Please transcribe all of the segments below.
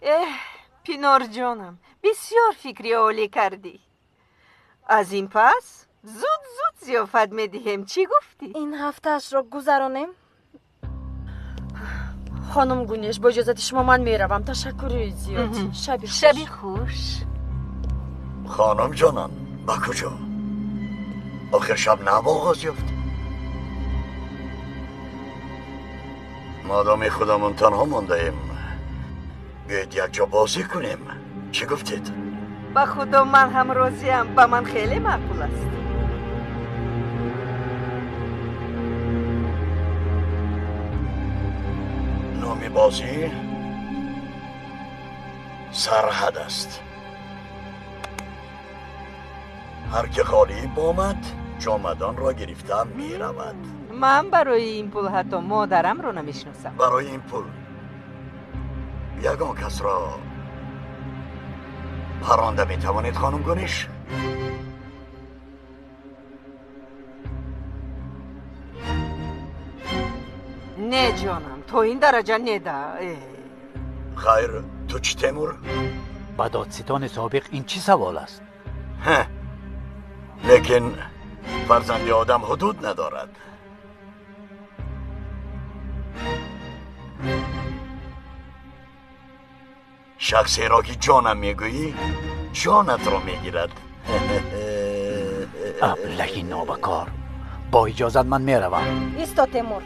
Эҳ, Пинорҷонам, бисёр фикри олӣ кардӣ. Аз ин пас зуд зуд зиёфат медиҳем. Чӣ гуфтӣ? Ин ҳафтаашро гузаронем. Хонум Гунеш, бо иҷозати шумо ман меравам. Ташаккури зиёд. Шаби хуш. Шаби хуш. Хонум ҷонон, ба куҷо? Охир шаб нав оғоз ёфт. Модоми худамон танҳо мондаем, биёед якҷо бозӣ кунем. Чӣ гуфтед? Ба худо ман ҳам розиам. Ба ман хеле маъқул аст. Номи бозӣ сарҳад аст. Ҳар ки ғолиб омад, ҷомадонро гирифта меравад. Ман барои ин пул ҳатто модарамро намешиносам. Барои ин пул ягон касро паронда метавонед, хонум Гуниш? Не, ҷонам, то ин дараҷа не да. Хайр, ту чӣ, Темур? Ба додситони собиқ ин чӣ савол аст? Лекин фарзанди одам ҳудуд надорад. Шахсеро ки ҷонам мегӯӣ, ҷонатро мегирад. Аблаҳи нобакор, бо иҷозат ман меравам. Исто, Темур.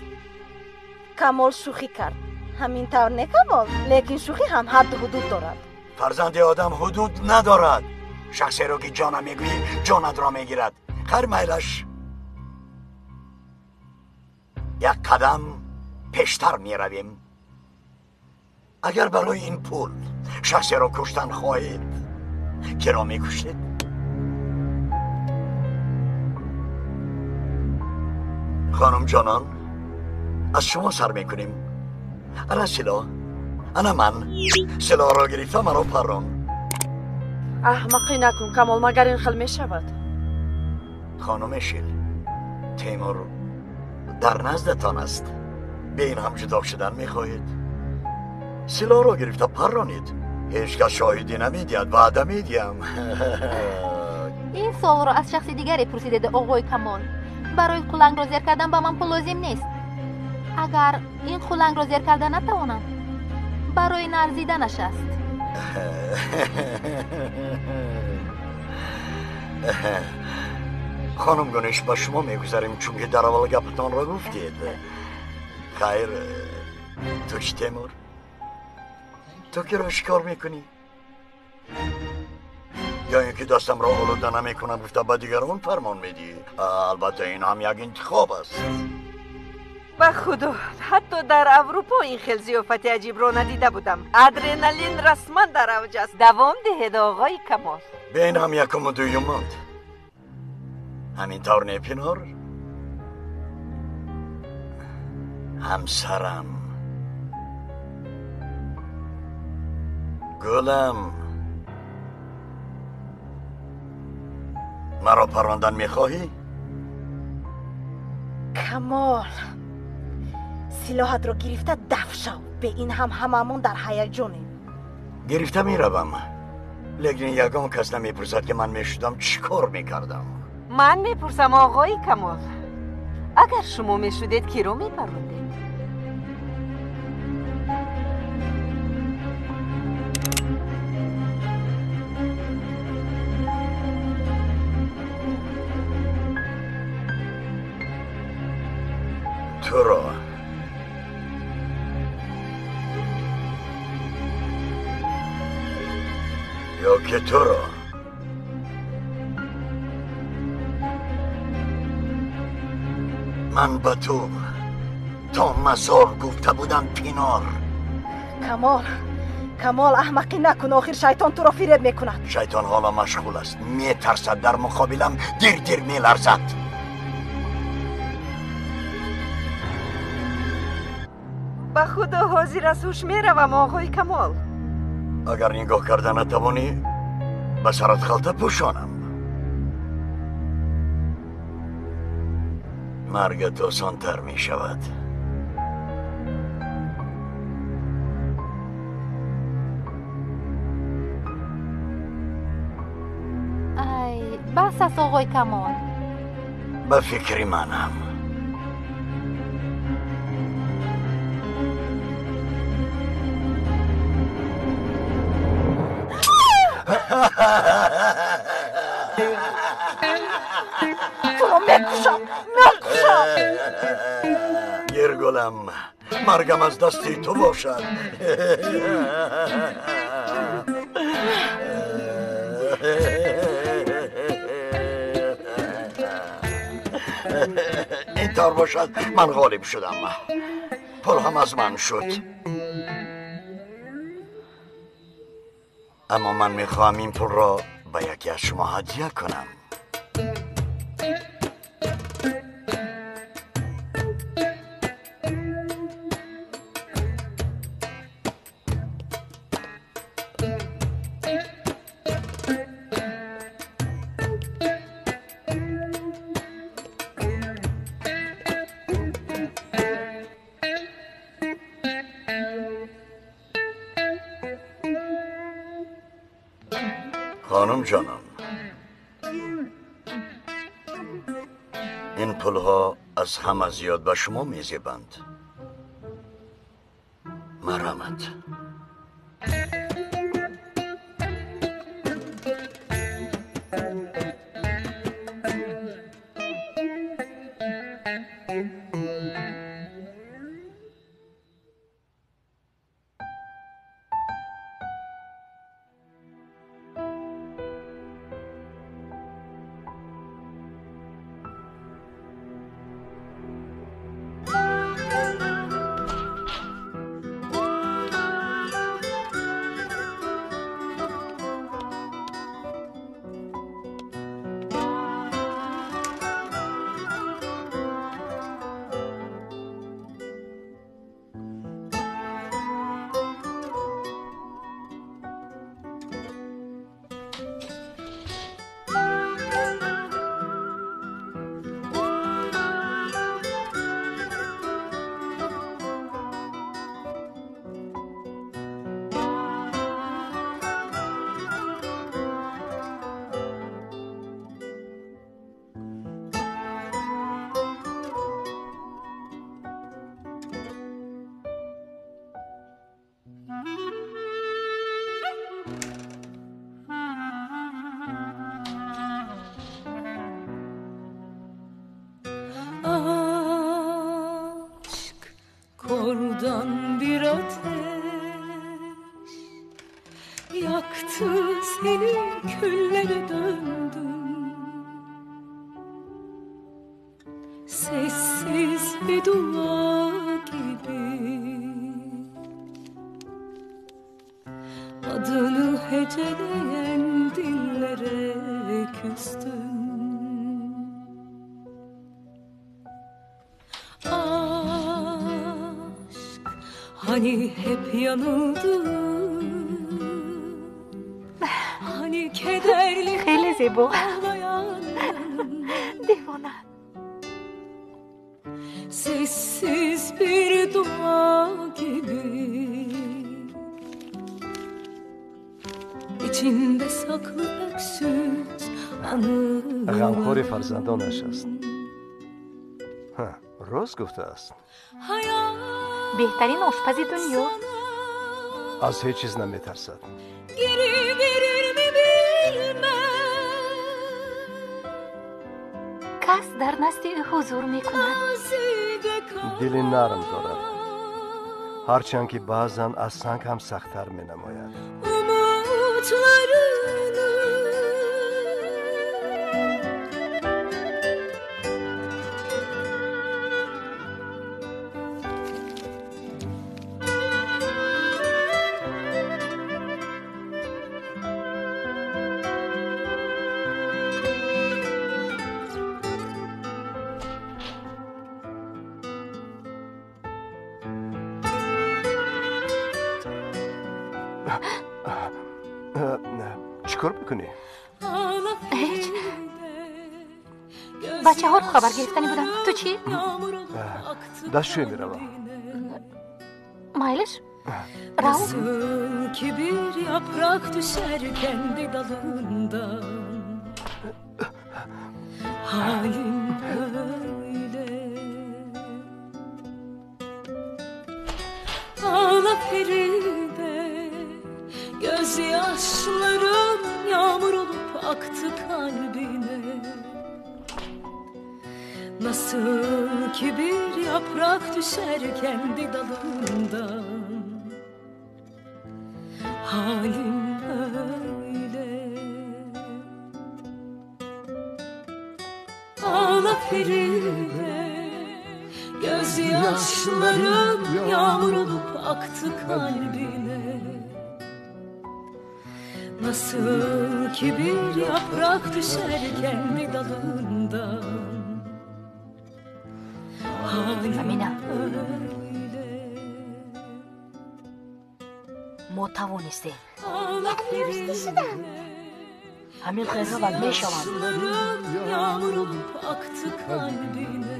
Камол шӯхӣ кард. Ҳамин тавр не, Камол? Лекин шӯхӣ ҳам ҳадду ҳудуд дорад. Фарзанди одам ҳудуд надорад. Шахсеро ки ҷонам мегӯӣ, ҷонатро мегирад. Хайр, майлаш. Як қадам пештар меравем. Агар барои ин пул шахсеро куштан хоҳед, киро мекуштед? Хонум ҷонон, аз шумо сар мекунем. Ана силоҳ, ана ман. Силоҳро гирифта маро паррон. Аҳмақӣ накун, Камол, магар ин хел мешавад? Хонум Эшил, Темур дар наздатон аст. Бе ин ҳам ҷудо шудан мехоҳед? Силоҳро гирифта парронед. Ҳеҷ кас шоҳидӣ намедиҳад, ваъда медиҳам. Ин суолро аз шахси дигаре пурсидед, оғои Камол. Барои қулангро зер кардан ба ман пул лозим нест. Агар ин қулангро зер карда натавонам, барои нарзиданаш аст. Хонум Гуниш, ба шумо мегузарем, чунки дар аввал гапатонро гуфтед. Хайр, ту чӣ, Темур? Ту киро шикор мекунӣ? Ё ин ки дастамро олуда намекунам гуфта ба дигарон фармон медиҳӣ? Албатта, ин ҳам як интихоб аст. Ба худо, ҳатто дар Аврупо ин хел зиёфати аҷибро надида будам. Адреналин расман дар авҷ аст. Давом диҳед, оғои Камол. Бе ин ҳам якуму дуюм монд. Ҳамин тавр не, Пинор? Ҳамсарам, гулам, маро паррондан мехоҳӣ? Камол, силоҳатро гирифта даф шав. Бе ин ҳам ҳамамон дар ҳаяҷонем. Гирифта меравам, лекин ягон кас намепурсад, ки ман мешудам чӣ кор мекардам. Ман мепурсам, оғои Камол. Агар шумо мешудед, киро мепарондед? Туро. Ё ки туро. Ман ба ту то мазор гуфта будам, Пинор. Камол, Камол, аҳмақӣ накун. Охир шайтон туро фиреб мекунад. Шайтон ҳоло машғул аст, метарсад, дар муқобилам дир-дир меларзад. Ба худо ҳозир аз ҳуш меравам, оғои Камол. Агар нигоҳ карда натавонӣ, ба сарат халта пӯшонам. Маргат осонтар мешавад. Бас аст, оғои Камол. Ба фикри манам. Туро мекушам, мекушам. Гиргулам, маргам аз дасти ту бошад. Ин тавр бошад, ман ғолиб шудам. Пул ҳам аз ман шуд. Аммо ман мехоҳам ин пулро ба яке аз шумо ҳадя кунам. خانم جانم، این پولها از همه زیاد به شما میزیبند. مرحمت. Kordan bir ateş yaktı seni, küllere döndüm. Sessiz bir dua gibi adını heceleyen dillere küstüm. Hani hep yanıldın, hani kederli خیلی زیبا. دیوانه. Sessiz bir dua gibi içinde saklı öksüz anılar. غمخوری فرزندانش است. рост гуфтааст. Беҳтарин ошпази дунё. Аз ҳеҷ чиз наметарсад. Кас дар назди ӯ ҳузур мекунад. Дили нарм дорад, ҳарчанд ки баъзан аз санг ҳам сахттар менамояд. Чӣ кор мекунӣ? Ҳеҷ. Бачаҳоро хабар гирифтанӣ будам. Ту чӣ? Дастшӯя меравам. Майлиш, рав. Nasıl ki bir yaprak düşer kendi dalından. Halim öyle. Ağla Feride, gözyaşlarım yağmur olup aktı kalbine. Nasıl ki bir yaprak düşer kendi dalından, halim öyle. Ağla Feride, gözyaşlarım yağmur olup aktı kalbine. Nasıl ki bir yaprak düşer kendi dalından, Замина, мо тавонистем. Якрӯзда шудам. Ҳамин хел мешаванд. Yağmur olup aktı kalbine.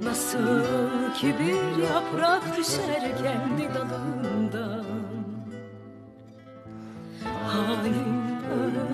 Nasıl ki bir yaprak düşer kendi dalından, halim öyle.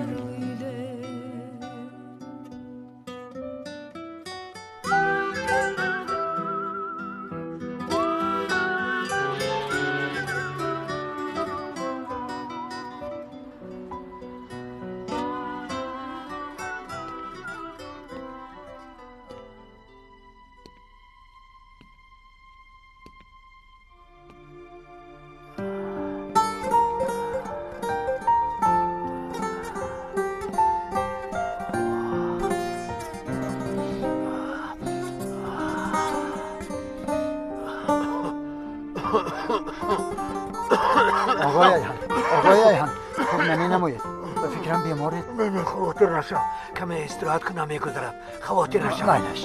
آقای ایهان، خوب نمینمایید. به فکرم بیمارید. نه خاطر نشم، کمی استراحت کنم میگذرم. خاطر نشم. مایلش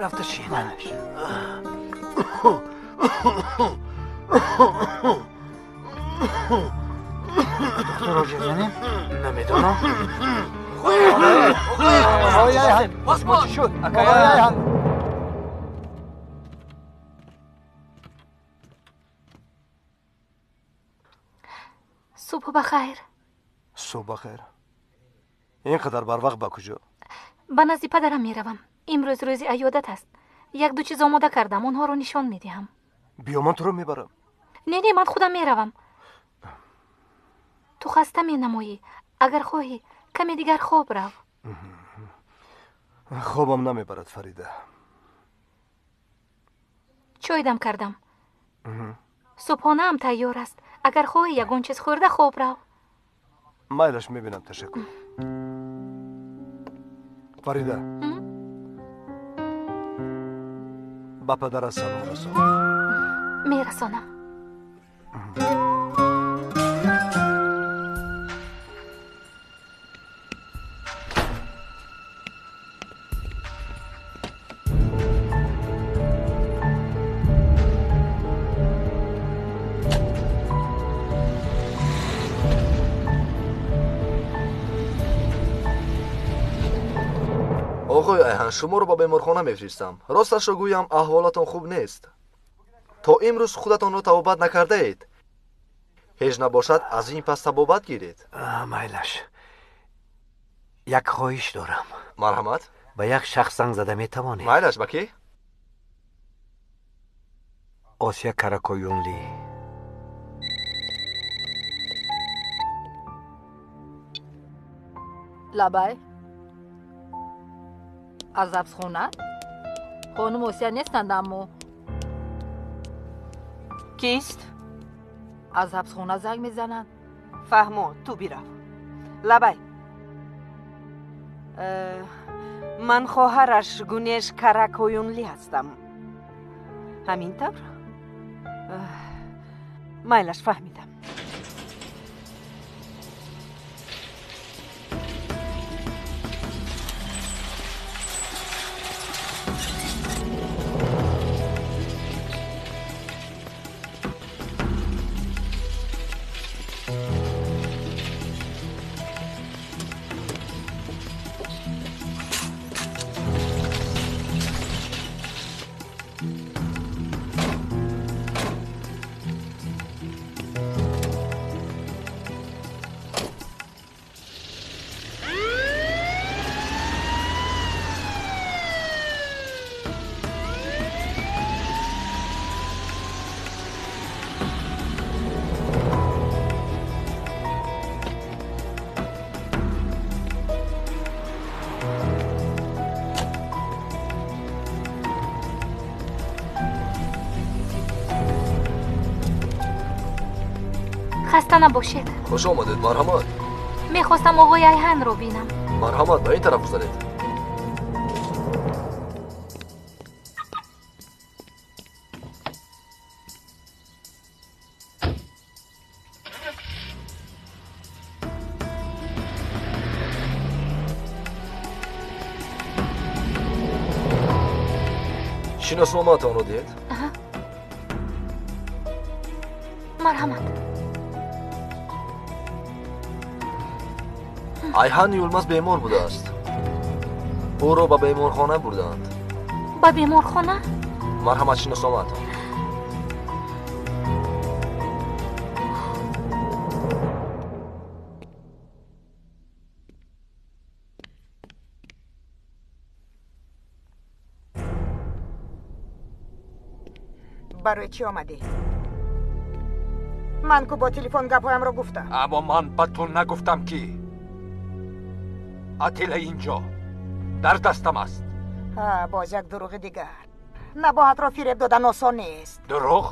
رفته شین. مایلش. دکتر راجع نمیدونم. آقای ایهان، ما چی شد؟ آقای ایهان. صبح بخیر. صبح بخیر. اینقدر بر وقت ба куҷо? Ба назди падарам меравам. Имрӯз рӯзи аёдат аст. Як ду чиз омода кардам, онҳоро нишон медиҳам. Биё, ман туро мебарам. Не, не, ман худам меравам. Ту хаста менамоӣ. Агар хоҳӣ, каме дигар хоб рав. Хобам намебарад, Фарида. Чой дам кардам. Субҳонаам тайёр аст. Агар хоҳӣ, ягон чиз хӯрда хоб рав. Майлаш, мебинам, ташаккур. Фарида, ба падарат салом расон. Мерасонам. Оғои Айҳан, шуморо ба беморхона мефиристам. Росташро гӯям, аҳволатон хуб нест. То имрӯз худатонро табобат накардаед. Ҳеҷ набошад, аз ин пас табобат гиред. Майлаш, як хоҳиш дорам. Марҳамат. Ба як шахс занг зада метавонед? Майлаш, ба кӣ? Осия Каракоюнли. Лабай, аз ҳабсхона? Хонум Осия нестанд, аммо кист? Аз ҳабсхона занг мезананд. Фаҳмо, ту бирав. Лабай, ман хоҳараш Гунеш Каракоюнли ҳастам. Ҳамин тавр? Майлаш, фаҳмидам. Хаста набошед. Хуш омадед, марҳамат. Мехостам оғои Айҳанро бинам. Марҳамат, ба ин тараф гузаред. Шиносномаатонро диҳед. Марҳамат. Айҳан Юлмаз бемор будааст. Ӯро ба беморхона бурдаанд. Ба беморхона? Марҳамат, шиносномаатон. Барои чӣ омадӣ? Ман ку бо телефон гапҳоямро гуфтам. Аммо ман ба ту нагуфтам, ки Атила инҷо дар дастам аст. Боз як дурӯғи дигар. Набоҳатро фиреб додан осон нест. Дурӯғ?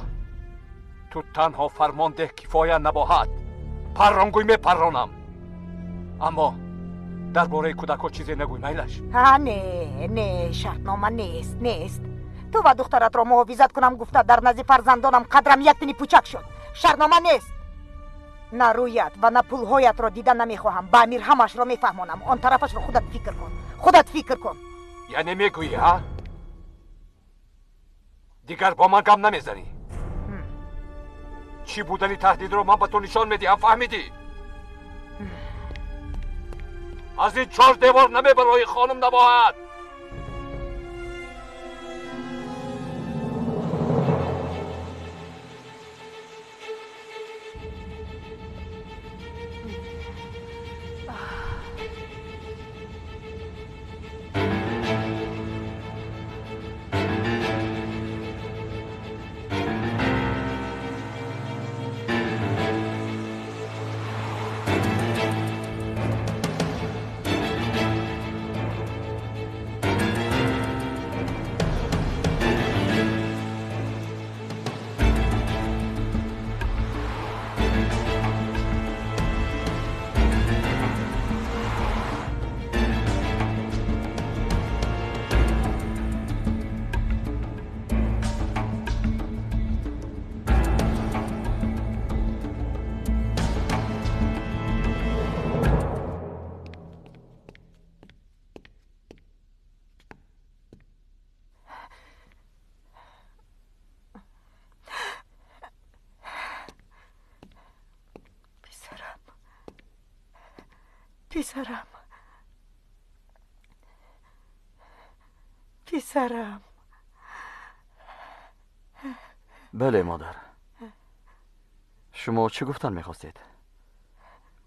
Ту танҳо фармон деҳ, кифоя набоҳат. Парронгӯй мепарронам. Аммо дар бораи кӯдакҳо чизе нагӯй, майлаш? Не, не, шартнома нест, нест. Ту ва духтаратро муҳофизат кунам гуфта дар назди фарзандонам қадрам як тини пучак шуд. Шартнома нест. На рӯят ва на пулҳоятро дида намехоҳам. Ба Амир ҳамаашро мефаҳмонам. Он тарафашро худат фикр кун. Худат фикр кун. Яъне мегӯӣ, ҳа? Дигар бо ман гап намезанӣ. Чӣ будани таҳдидро ман ба ту нишон медиҳам, фаҳмидӣ? Аз ин чор девор намебароӣ, хонум Набоҳат. Писарам, писарам. Бале, модар. Шумо чӣ гуфтан мехостед?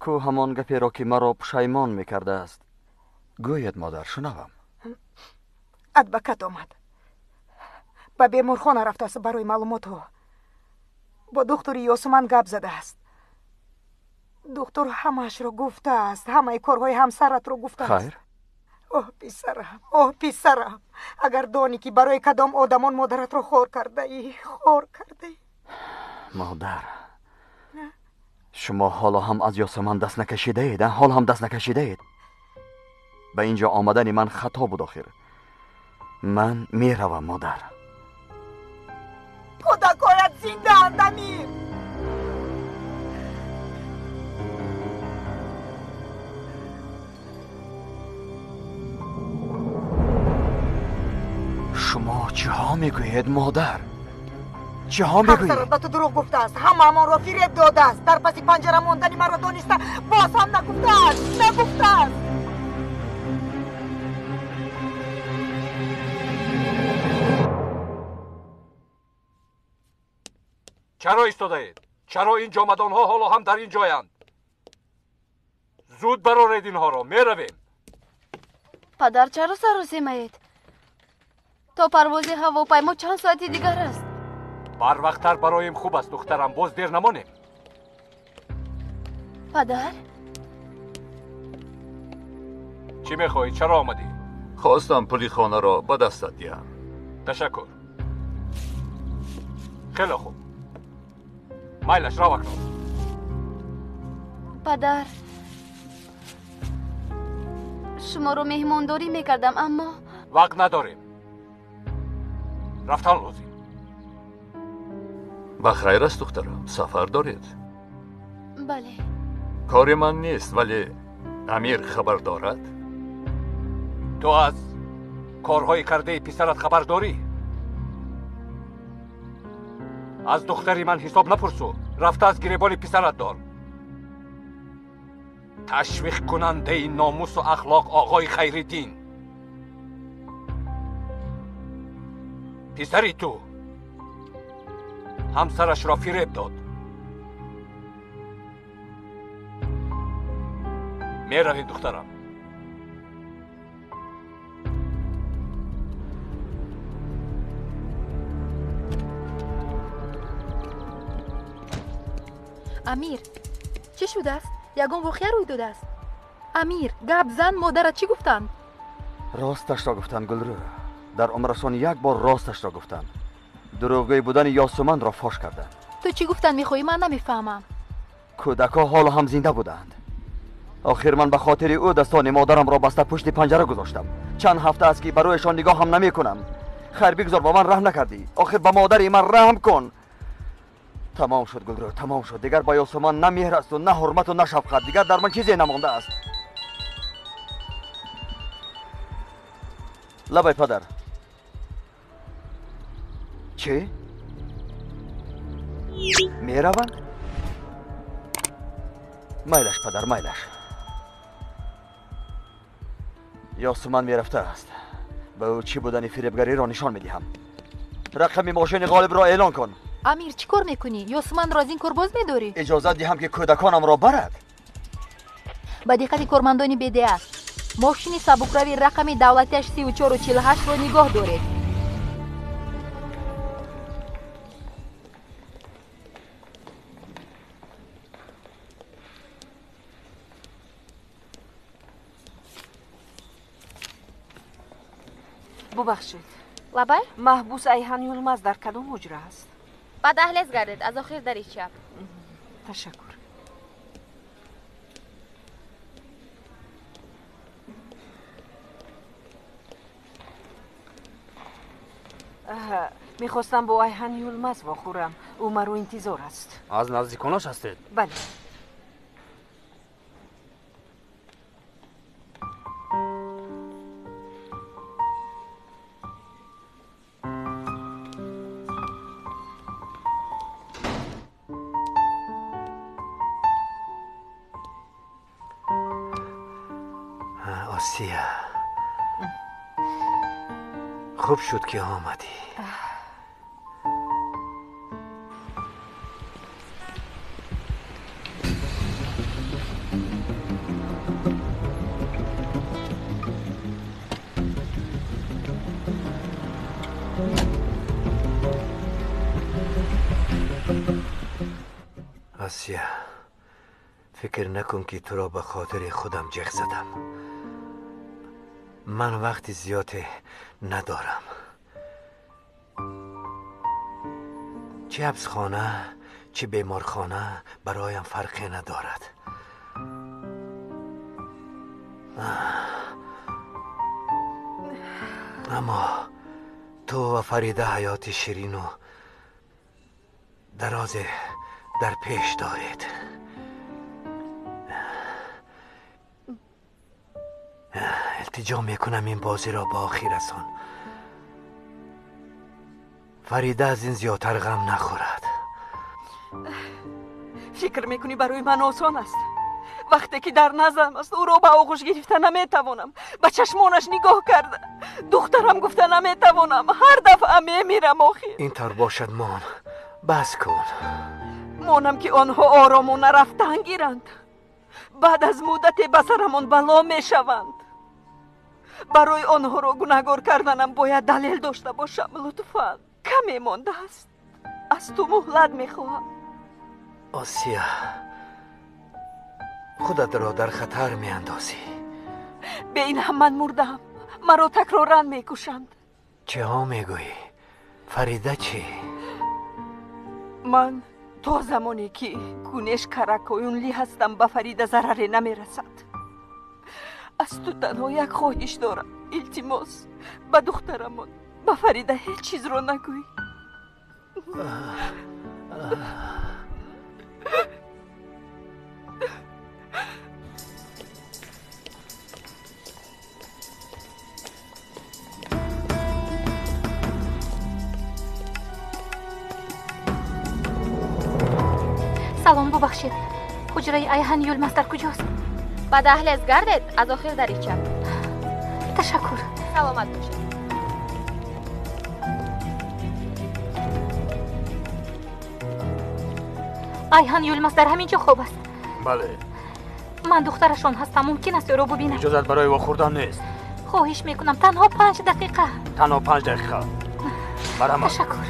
Ку ҳамон гаперо, ки маро пушаймон мекардааст. Гӯед, модар, шунавам. Адвокат омад. Ба беморхона рафтааст барои маълумотҳо. Бо духтури Ёсуман гап задааст. Духтур ҳамаашро гуфтааст, ҳамаи корҳои ҳамсаратро гуфтааст. Хайр? Оҳ, писарам, оҳ, писарам, агар донӣ, ки барои кадом одамон модаратро хор кардаӣ, хор кардаӣ. Модар, шумо ҳоло ҳам аз Ёсуман даст накашидаед, ҳоло ҳам даст накашидаед. Ба ин ҷо омадани ман хато буд охир. Ман меравам, модар. Кӯдакҳоят зиндаанд, Амир. Шумо чиҳо мегӯед, модар? Чиҳо мегӯед? Ҳамсарат ба ту дурӯғ гуфтааст, ҳамаамонро фиреб додааст. Дар паси панҷара мондани маро дониста боз ҳам нагуфтааст, нагуфтааст. Чаро истодаед? Чаро ин ҷомадонҳо ҳоло ҳам дар ин ҷоянд? Зуд бароред инҳоро, меравем. Падар, чаро саросемаед? То парвози ҳавопаймо чанд соати дигар аст. Барвақттар бароем хуб аст, духтарам, боз дер намонем. Падар? Чӣ мехоҳӣ? Чаро омадӣ? Хостам пули хонаро ба дастат диҳам. Ташаккур. Хеле хуб. Майлаш, рав акнун. Падар, шуморо меҳмондорӣ мекардам, аммо вақт надорем. Рафтан лозим. Ба хайр аст, духтарам. Сафар доред? Бале. Кори ман нест, вале Амир хабар дорад? Ту аз корҳои кардаи писарат хабар дорӣ? Аз духтари ман ҳисоб напурсу. Рафта аз гиребони писарат дор. Ташвиқкунандаи номусу ахлоқ оғои Хайриддин. Писари ту ҳамсарашро фиреб дод. Меравем, духтарам. Амир, чӣ шудааст? Ягон воқеа рӯй додааст? Амир, гап зан, модарат чӣ гуфтанд? Росташро гуфтанд, Гулрӯ. Дар умрашон як бор росташро гуфтанд. Дурӯғгӯй будани Ёсуманро фош карданд. Ту чӣ гуфтан мехоҳӣ? Ман намефаҳмам. Кӯдакҳо ҳоло ҳам зинда буданд. Охир ман ба хотири ӯ дастони модарамро баста пушти панҷара гузоштам. Чанд ҳафта аст, ки ба рӯяшон нигоҳ ҳам намекунам. Хайр, бигзор, ба ман раҳм накардӣ. Охир ба модари ман раҳм кун. Тамом шуд, Гулрӯ, тамом шуд. Дигар ба Ёсуман на меҳр асту, на ҳурмату, на шафқат. Дигар дар ман чизе намондааст. Лабай, падар. Чӣ? Мераванд? Майлаш, падар, майлаш. Ёсуман мерафтааст. Ба ӯ чӣ будани фиребгариро нишон медиҳам. Рақами мошини ғолибро эълон кун. Амир, чӣ кор мекунӣ? Ёсуманро аз ин кор боз медорӣ? Иҷозат диҳам, ки кӯдаконамро барад. Ба диққати кормандони БДА, мошини сабукрави рақами давлатиаш 3448-ро нигоҳ доред. Бубахшед. Лабай? Маҳбус Айҳан Юлмаз дар кадом ҳуҷра аст? Ба даҳлез гардед, аз охир дари чап. Ташаккур. Мехостам бо Айҳан Юлмаз вохӯрам. Ӯ маро интизор аст. Аз наздиконаш ҳастед? Бале. Осия, хуб шуд, ки омадӣ. Осия, фикр накун, ки туро ба хотири худам ҷеғ задам. Ман вақти зиёде надорам. Чӣ ҳабсхона, чӣ беморхона бароям фарқе надорад. Аммо ту ва Фарида ҳаёти ширину дарозе дар пеш доред. Илтиҷо мекунам, ин бозиро ба охир расон. Фарида аз ин зиёдтар ғам нахӯрад. Фикр мекунӣ, барои ман осон аст? Вақте ки дар наздам аст, ӯро ба оғӯш гирифта наметавонам, ба чашмонаш нигоҳ карда духтарам гуфта наметавонам. Ҳар дафъа мемирам охир. Ин тавр бошад, мон, бас кун. Монам, ки онҳо оромона рафтан гиранд. Баъд аз муддате ба сарамон бало мешаванд. Барои онҳоро гунаҳгор карданам бояд далел дошта бошам. Лутфан, каме мондааст. Аз ту муҳлат мехоҳам. Осия, худатро дар хатар меандозӣ. Бе ин ҳам ман мурдаам. Маро такроран мекушанд. Чиҳо мегӯӣ? Фарида чӣ? Ман То замоне ки Гунеш Каракоюнли ҳастам, ба Фарида зараре намерасад. Аз ту танҳо як хоҳиш дорам. Илтимос, ба духтарамон, ба Фарида ҳеҷ чизро нагӯй. Салом, бубахшед, ҳуҷраи Айҳан Юлмаз дар куҷост? Ба даҳлез гардед, аз охир дарича. Ташаккур. Саломат бошед. Айҳан Юлмаз дар ҳамин ҷо хоб аст? Бале. Ман духтарашон ҳастам, мумкин аст ӯро бубинам? Иҷозат барои вохӯрдан нест. Хоҳиш мекунам, танҳо 5 дақиқа. Танҳо 5 дақиқа. Марҳамат. Ташаккур.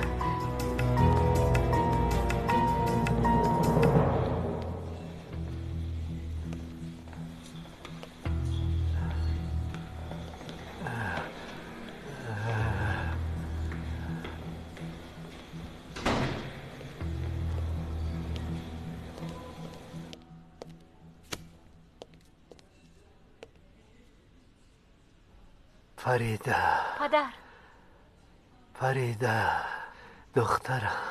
Фарида. Падар. Фарида, духтарам.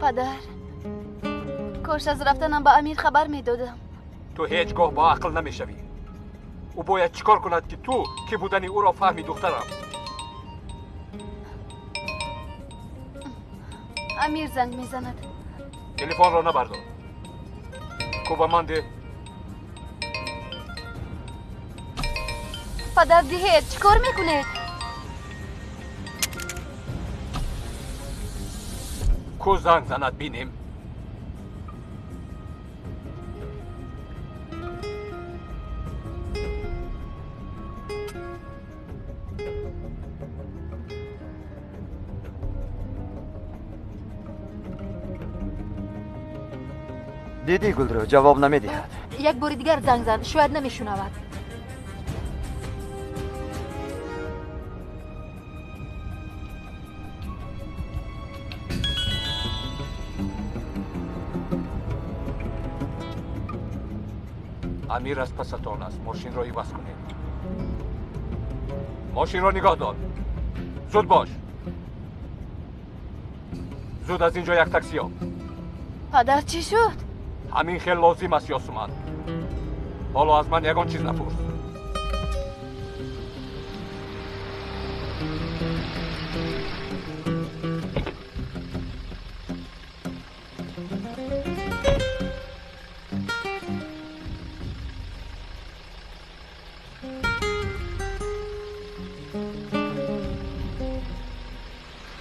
Падар, кош аз рафтанам ба Амир хабар медодам. Ту ҳеҷ гоҳ бо ақл намешавӣ. Ӯ бояд чӣ кор кунад, ки ту кӣ будани ӯро фаҳми, духтарам? Амир занг мезанад. Телефонро набардор. Ку ба ман деҳ. Падар, диҳед, чӣ кор мекунед? Ку занг занад, бинем. Дидӣ, Гулрӯ, ҷавоб намедиҳад. Як бори дигар занг зад, шояд намешунавад. Амир аз пасатон аст. Мошинро иваз кунед. Мошинро нигоҳ дор. Зуд бош. Зуд аз ин ҷо як такси ёб. Падар, чӣ шуд? Ҳамин хел лозим аст, Ёсуман. Ҳоло аз ман ягон чиз напурс.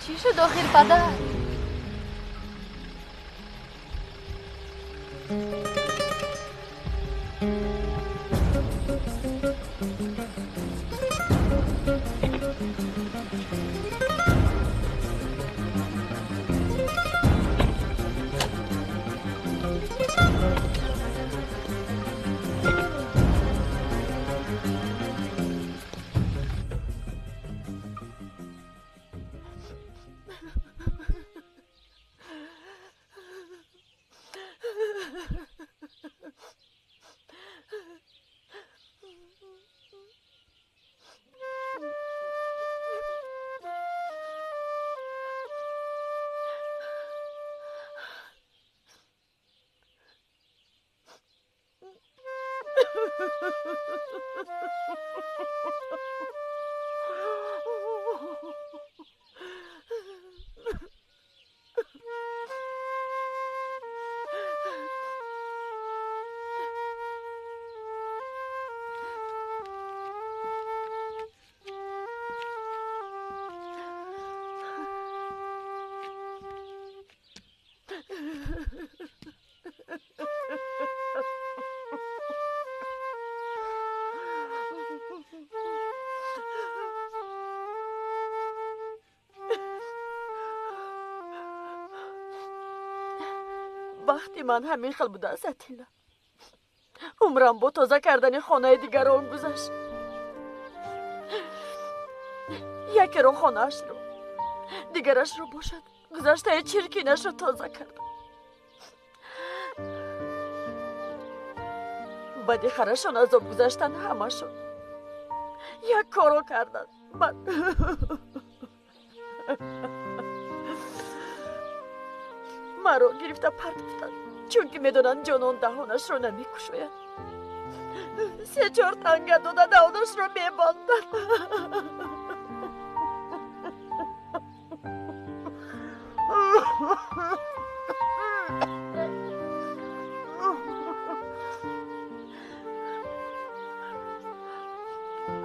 Чӣ шуд охир, падар? Бахти ман ҳамин хел будааст, Атилла. Умрам бо тоза кардани хонаи дигарон гузашт. Якеро хонаашро, дигарашро бошад гузаштаи чиркинашро тоза кардам. Баъди харашон азоб гузаштан ҳамашон як корро карданд. Ман маро гирифта партофтанд, чунки медонанд ҷонон даҳонашро намекушояд. Се-чор танга дода даҳонашро мебанданд.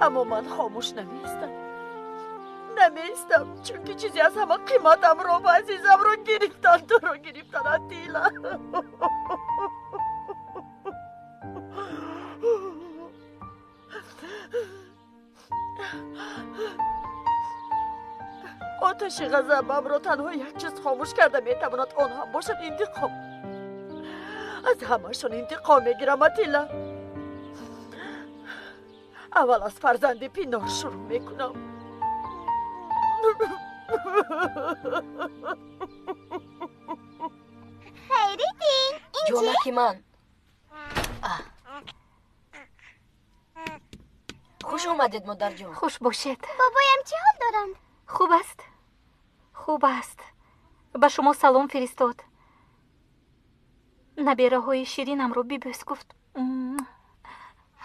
Аммо ман хомӯш намеистам. Намеистам, чунки чизе аз ҳама қиматамро ва азизамро гирифтанд, туро гирифтанд, Атилла. Оташи ғазабамро танҳо як чиз хомӯш карда метавонад, он ҳам бошад интиқом. Аз ҳамашон интиқом мегирам, Атилла. Аввал аз фарзанди Пинор шурӯъ мекунам. Хайриддин, ин чӣ? Ҷонаки ман. Хуш омадед, модарҷон. Хуш бошед. Бобоям чӣ ҳол доранд? Хуб аст, хуб аст. Ба шумо салом фиристод. Набераҳои ширинамро бибӯс гуфт.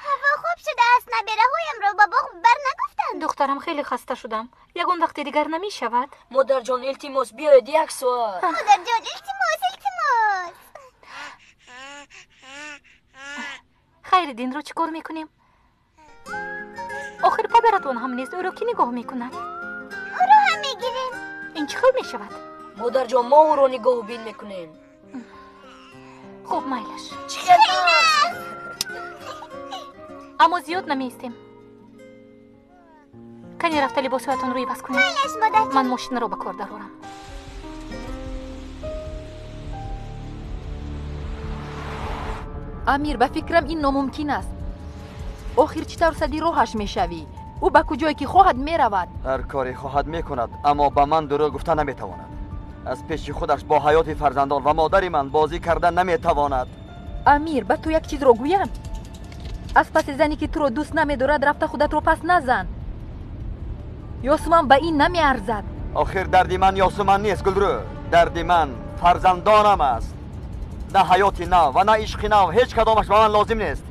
Ҳаво хуб шудааст, набераҳоямро ба боғ бар нагуфтанд. Духтарам, хеле хаста шудам. Ягон вақти дигар намешавад? Модарҷон, илтимос, биёед як соат. Модарҷон, илтимос, илтимос. Хайриддинро чӣ кор мекунем? Охир падаратон ҳам нест, ӯро кӣ нигоҳ мекунад? Ӯро ҳам мегирем. Ин чӣ хел мешавад? Модарҷон, мо ӯро нигоҳубин мекунем. Хуб, майлаш. Чӣ хел? Аммо зиёд намеистем. Кане рафта либосҳоятонро иваз кунед. Майлаш, модарҷон. Ман мошинаро ба кор дарорам. Амир, ба фикрам ин номумкин аст. Охир чӣ тавр сади роҳаш мешавӣ? Ӯ ба куҷое ки хоҳад меравад. Ҳар коре хоҳад мекунад, аммо ба ман дурӯғ гуфта наметавонад. Аз пеши худаш бо ҳаёти фарзандон ва модари ман бозӣ карда наметавонад. Амир, ба ту як чизро гӯям? Аз паси зане ки туро дӯст намедорад рафта худатро пас назан. Ёсуман ба ин намеарзад. Охир дарди ман Ёсуман нест, Гулрӯ. Дарди ман фарзандонам аст. На ҳаёти нав ва на ишқи нав, ҳеҷ кадомаш ба ман лозим нест.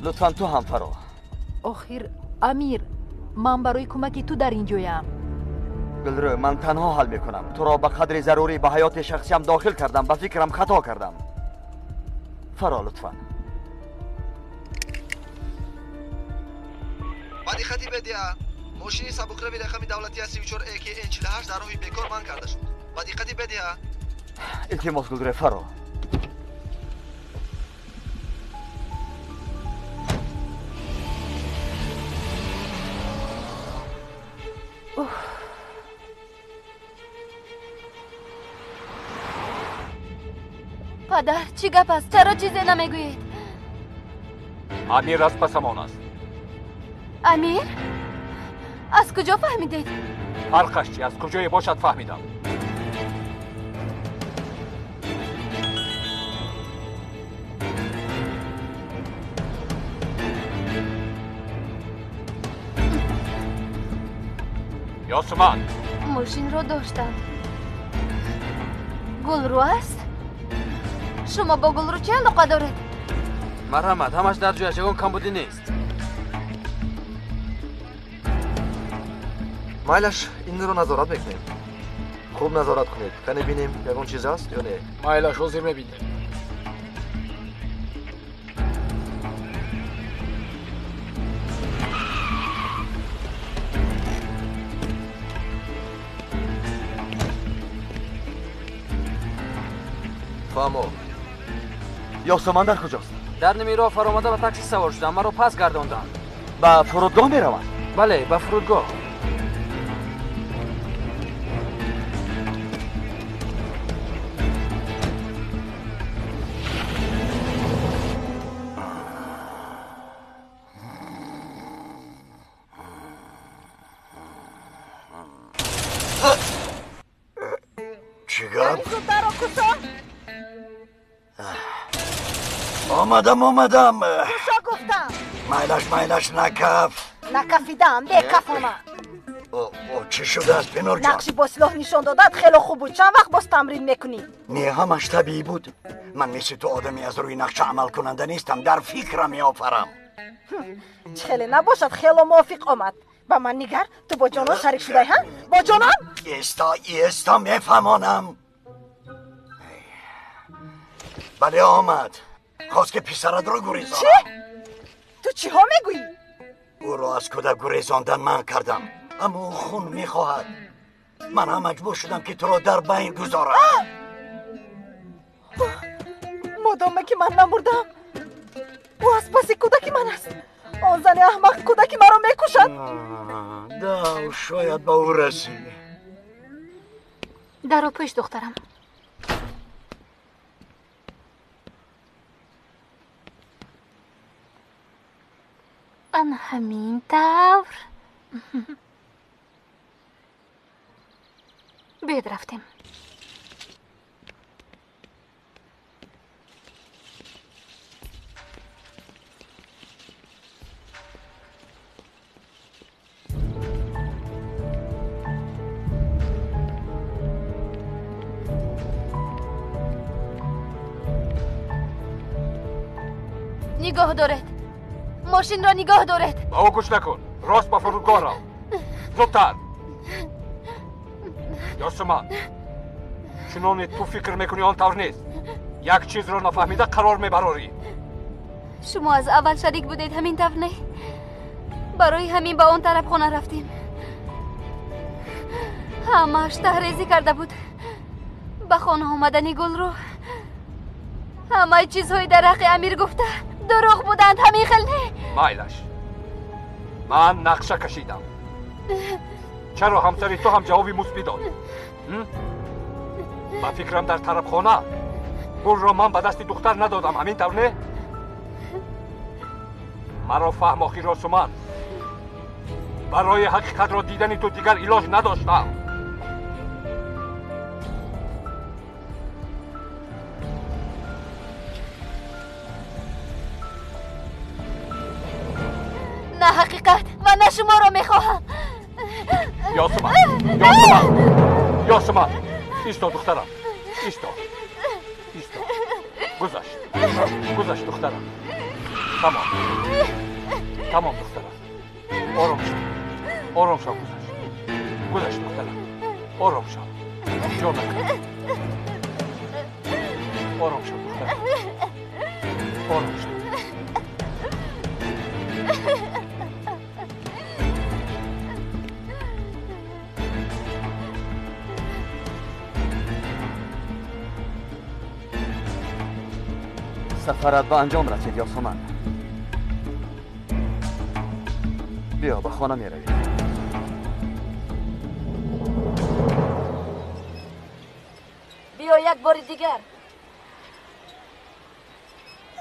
Лутфан ту ҳам фаро. Охир Амир, ман барои кӯмаки ту дар ин ҷоям. Гулрӯ, ман танҳо ҳал мекунам. Туро ба қадри зарурӣ ба ҳаёти шахсиям дохил кардам, ба фикрам хато кардам. Фаро лутфан. Ба диққати бедиа, мошини сабукрави рақами давлатия 34 ЭКН 48 дар роҳи бекор манъ карда шуд. Ба диққати бедиа. Илтимос, Гулрӯ, фаро. Падар, чӣ гап аст? Чаро чизе намегӯед? Амир аз пасамон аст. Амир? Аз куҷо фаҳмидед? Фарқаш чи? Аз куҷое бошад фаҳмидам. Ёсуман! Мошинро доштам. Гулрӯ аст? Шумо бо Гулрӯ чӣ алоқа доред? Марҳамат, ҳамаш дар ҷояш, ягон камбудӣ нест. Майлаш, инро назорат мекунем. Хуб назорат кунед. Кане бинем, ягон чиз аст ё не? Майлаш, ҳозир мебинем. Фаҳмо. Ёсуман дар куҷост? Дар ними роҳ фаромада ба такси савор шудам, маро пас гардонданд. Ба фурудгоҳ мераванд? Бале, ба фурудгоҳ. Омадам, омадам. Кушо гуфтам. Майлаш, майлаш, накаф. Накафидам, бекафона. Чӣ шудааст, Пинорҷон? Нақши бо силоҳ нишон додад хело хуб буд. Чанд вақт боз тамрин мекунӣ? Не, ҳамаш табиӣ буд. Ман мисли ту одаме аз рӯи нақша амалкунанда нестам, дар фикрам меофарам. Чӣ хеле набошад, хело мувофиқ омад. Ба ман нигар, ту бо ҷонон шарик шудай, ҳа? Бо ҷонон? Иста, иста, мефаҳмонам. Бале, омад. Хост ки писаратро гурезонам. Чӣ? Ту чиҳо мегӯӣ? Ӯро аз кӯдак гурезондан манъ кардам, аммо ӯ хун мехоҳад. Ман ҳам маҷбур шудам ки туро дар байн гузорам. Модоме ки ман намурдам, ӯ аз паси кӯдаки ман аст. Он зани аҳмақ кӯдаки маро мекушад. Да, шояд ба ӯ расӣ. Даро пӯш, духтарам. Ана ҳамин тавр. Биёед рафтем. Нигоҳ доред. Мошинро нигоҳ доред. Ба ӯ гӯш накун. Рост ба фурудгоҳ рав. Зудтар. Ёсуман, чуноне ту фикр мекунӣ он тавр нест. Як чизро нафаҳмида қарор мебарорӣ. Шумо аз аввал шарик будед, ҳамин тавр не? Барои ҳамин ба он тарабхона рафтем. Ҳамааш таҳрезӣ карда буд. Ба хона омадани Гулрӯ ҳамаи чизҳои дар ҳаққи Амир гуфта дурӯғ буданд, ҳамин хел не? Майлаш, ман нақша кашидам. Чаро ҳамсари ту ҳам ҷавоби мусбӣ дод? Ба фикрам дар тарабхона гулро ман ба дасти духтар надодам, ҳамин тавр не? Маро фаҳм, охир Ёсуман. Барои ҳақиқатро дидани ту дигар илоҷ надоштам. На ҳақиқат ва на шуморо мехоҳам. Ёсуман, Ёсуман, Ёсуман, исто духтарам, исто, исто. Гузашт, гузашт духтарам. Тамом, тамом духтарам. Ором шав, ором шав, гузашт, гузашт духтарам. Ором шав, ҷонак. Ором шав духтарам, ором шав. Сафарат ба анҷом расид, Ёсуман. Биё, ба хона меравем. Биё як бори дигар.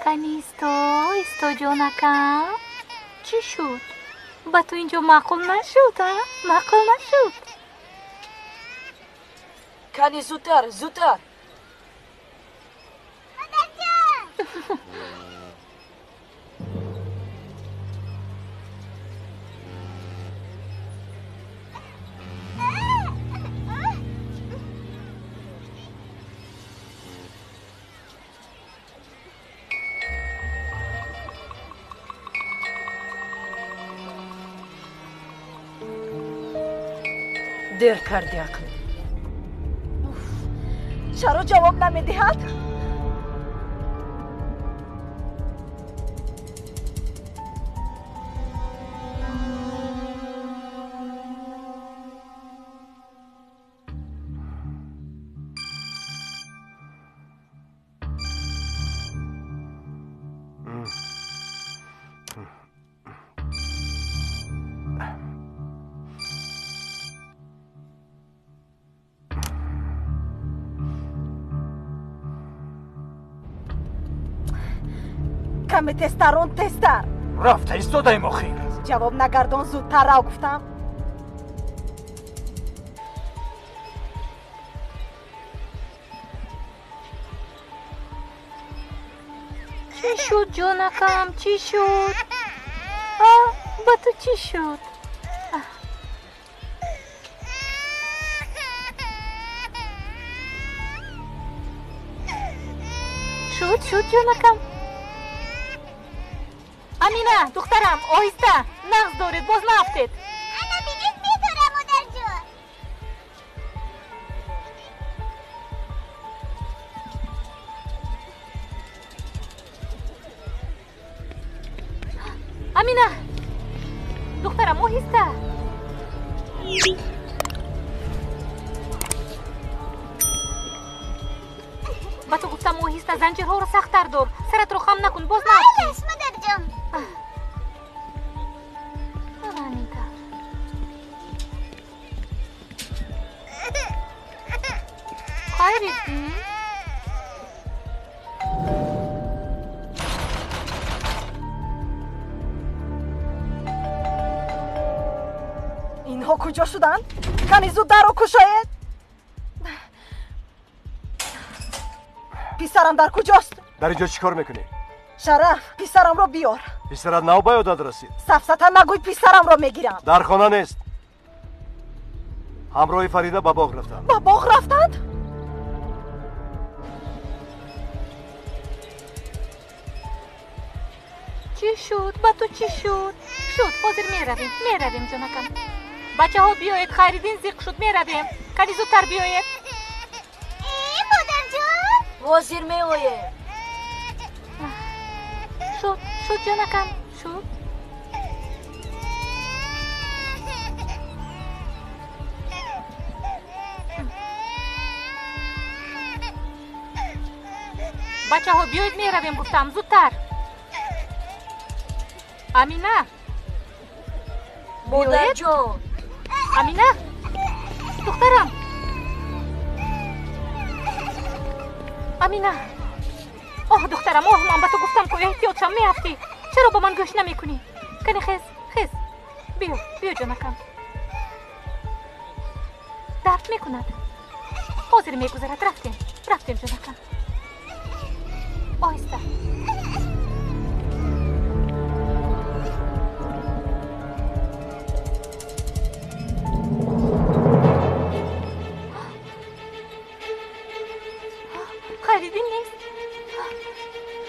Кани исто, исто ҷонакам. Чӣ шуд? Ба ту инҷо маъқул нашуд, а? Маъқул нашуд? Кани зудтар, зудтар. Дер карди акн. Чаро ҷавоб намедиҳад? Каме тезтар, он тезтар. Рафта истодаем охир. Ҷавоб нагардон, зудтар рав гуфтам. Чӣ шуд, ҷонакам, чӣ шуд? А, ба ту чӣ шуд? Шуд, шуд, ҷонакам. Амина, духтарам, оҳиста, нағз доред, боз наафтед. Ана бинед, медорам, модарҷон. Амина, духтарам, оҳиста. Ба ту гуфтам оҳиста, занҷирҳоро сахттар дор, саратро хам накун, боз наафтӣ. Малаш, модарҷон. Ана Хайриддин? Инҳо куҷо шуданд? Кани зуд дарро кушоед. Писарам дар куҷост? Дар инҷо чӣ кор мекунӣ? Шараф, писарамро биёр. Писарат нав ба ёдат расид? Сафсата нагӯй, писарамро мегирам. Дар хона нест. Ҳамроҳи Фарида ба боғ рафтанд. Ба боғ рафтанд? Чӣ шуд? Ба ту чӣ шуд? Шуд, ҳозир меравем, меравем, ҷонакам. Бачаҳо биёед, Хайриддин зиқ шуд, меравем. Кани зудтар биёед. Э, модарҷон! Ҳозир меоем. Шуд, шуд, ҷонакам, шуд. Бачаҳо биёед, меравем, гуфтам, зудтар. Амина! Модарҷон! Амина! Духтарам! Амина! Оҳ, духтарам, оҳ, ман ба ту гуфтам, ку эҳтиёт шав, меафтӣ. Чаро ба ман гӯш намекунӣ? Кани хез, хез. Биё, биё, ҷонакам. Дард мекунад. Ҳозир мегузарад, рафтем, рафтем, ҷонакам. Оҳиста. Хайриддин нест.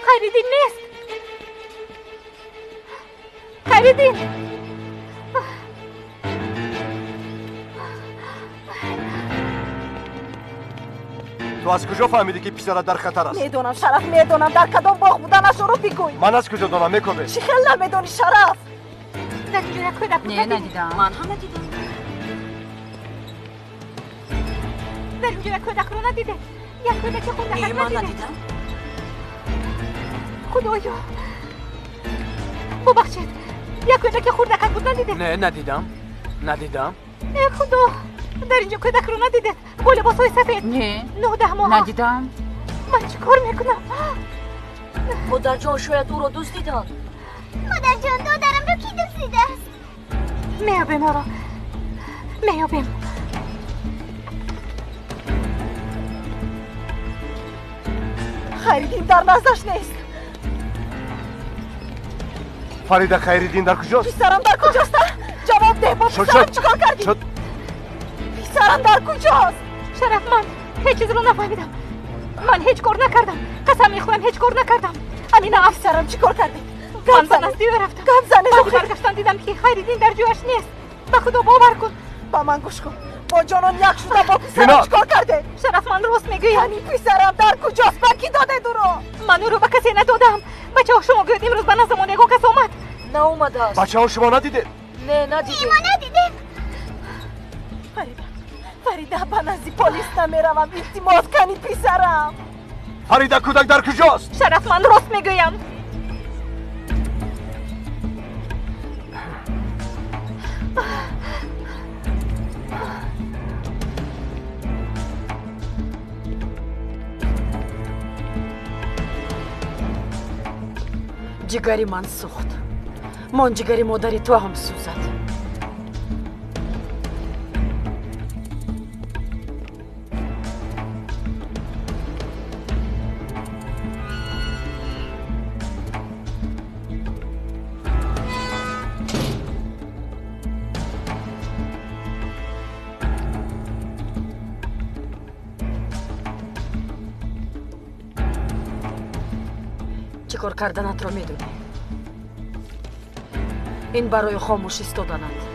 Хайриддин нест. Хайриддин! Ту аз куҷо фаҳмидӣ, ки писарат дар хатар аст? Медонам, Шараф, медонам. Дар кадом боғ буданашро бигӯй. Ман аз куҷо донам, мекобед? Чӣ хел намедонӣ, Шараф? Дар инҷо як кӯдак буд. Не, надидам. Ман ҳам надидам. Дар инҷо як кӯдакро надидед? Як кӯдаки хурдакак Не, ман надидед? надидам. Худоё, бубахшед, як кӯдаки хурдакак буд, надидед? Не, надидам. Надидам. Э, Худо, дар инҷо кӯдакро надидед? Бо либосҳои сафед? Не. 19 моҳа. Надидам. Ман чӣ кор мекунам? Модарҷон, шояд ӯро дуздиданд. Модарҷон, додарамро кӣ дуздидааст? Меёбем ӯро, меёбем. Хайриддин дар наздаш нест. Фарида, Хайриддин дар куҷост? Писарам дар куҷост? Ҷавоб деҳ, бо писарам чӣ кор кардӣ? Писарам дар куҷост? Шараф, ман ҳеҷ чизро нафаҳмидам. Ман ҳеҷ кор накардам. Қасам мехӯрам, ҳеҷ кор накардам. Амина, писарам чӣ кор кардӣ? Ман ба назди ӯ рафтам. Гап занед. Баъди баргаштан дидам, ки Хайриддин дар ҷояш нест. Ба Худо бовар кун. Ба ман гӯш кун. Бо ҷонон як шуда бо писарам чӣ кор кардед? Шараф, ман рост мегӯям. Яъне писарам дар куҷост? Ба кӣ додед ӯро? Ман ӯро ба касе надодам. Бачаҳо, шумо гӯед, имрӯз ба наздамон ягон кас омад? Наомадааст. Бачаҳо, шумо надидед? Не, надидем. Мо надидем. Фарида, Фарида, ба назди полис намеравам. Илтимос, кани писарам. Фарида, кӯдак дар куҷост? Шараф, ман рост мегӯям. Ҷигари ман сӯхт. Мон ҷигари модари ту ҳам сӯзад. Чӣ кор карданатро медонӣ. Ин барои хомӯш истоданат.